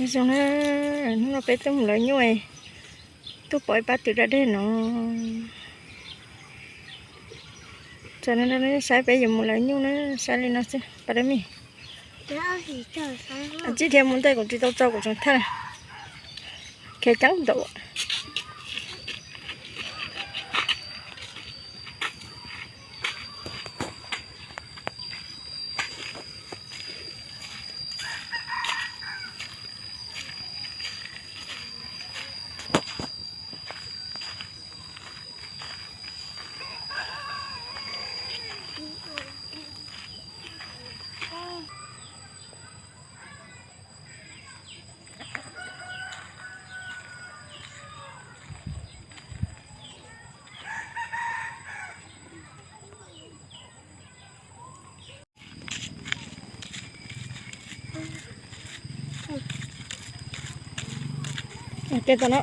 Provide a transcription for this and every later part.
Zoo na, hnub no peb tuaj mus lawv nyuj, tuaj pom ib pab twm da dej no. Txog no saib peb yuav mus lawv nyuj na, saib li no xwb pas dab mij. Tsis dhia mus ntej kuv tsis tau tso kuv tseem thaj khiav ceeb ntaum. Ces tau no.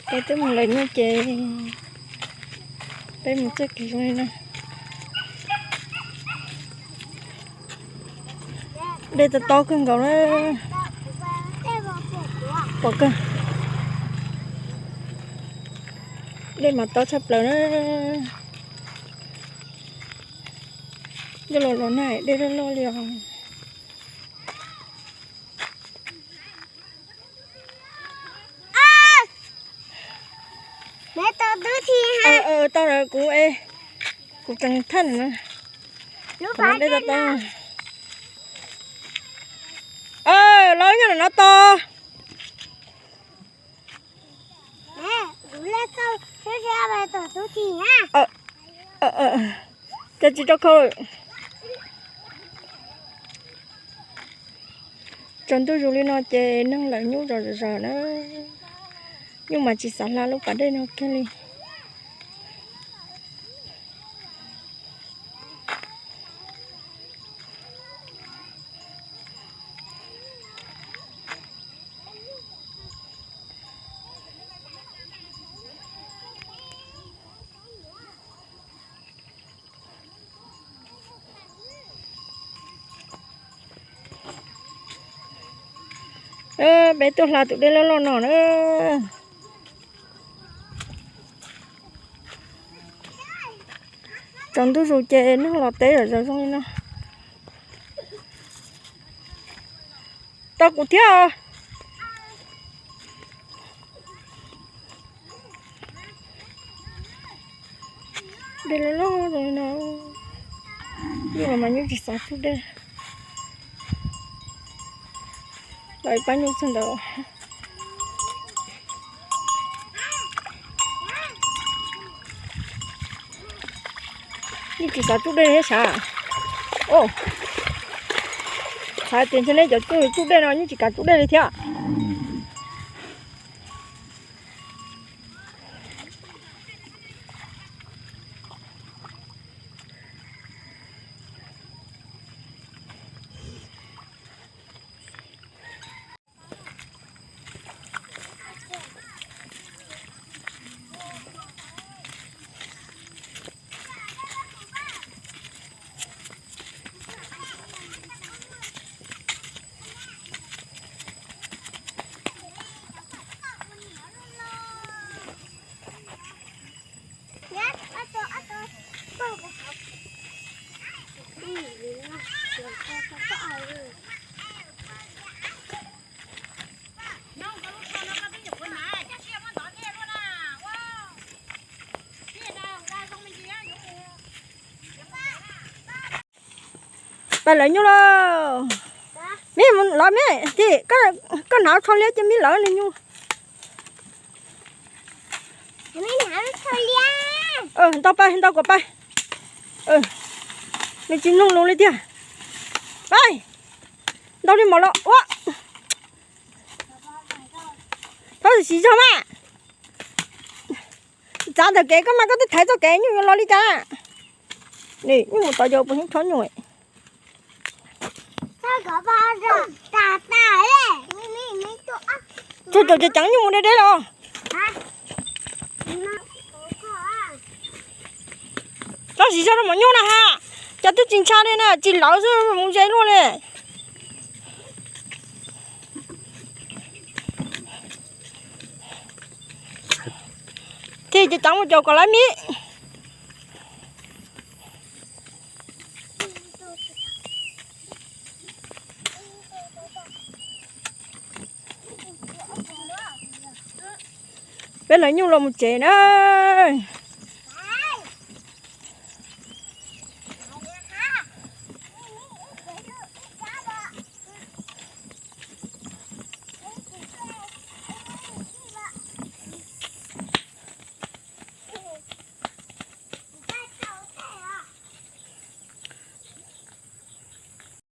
Peb twb mus lawv nyuj ces peb mus txoj kev zoo li no. Dej to tob kawg nkaus na. Pom kawg. Dej mas tob tshaj plaws na. Ntuj los los na dej loj loj li os. Tau kuv, kuv tseem thaj na. Dej to tob. Los nyob no tos. Cas tsis rau khau. Tsaus ntuj zus li no ces neeg lawv nyuj zom zaws na. Nyuj mas tsis xav hla lub pas dej no kiag li. Peb tuaj hla tus dej loj loj no na. Tsaus ntuj zus ces neeg los teb zom zaws zoo li no. Tau kuv thiab os. Dej loj loj zoo li no. Nyuj los mas nyuj tsis xav tub dej. Los ib pab nyuj txog ntawd. Nyuj tsis xav tub dej thiab sav. Xav tias ntshe nej cov tub tub dej no nyuj tsis kav tub dej li thiab. Pais lawv nyuj lauj. Mib, los mib, tim, koj hnav tsho liab ces mib lawv nws nyuj. Ntau pais, ntau kom pais. Nws tsis mloog lus li tiag. Pais, ntau li mov los ua. Txhob siv zog mas. Txav ntawm kev koj mas koj twb thaiv txoj kev nyuj yuav los li cas. Nyuj mus tod yog puas yeej chob nyuj. Tsuag caum ceev ceev nyuj mus deb deb los. Tsob siv zog rau maum nyuj na ha. Cas twb tsis ntshai li na, tsis lawv xwb mus ze luaj li. Thiaj ceev ceev mus caum kom lawv mib. Peb lawv nyuj los mus tsev na.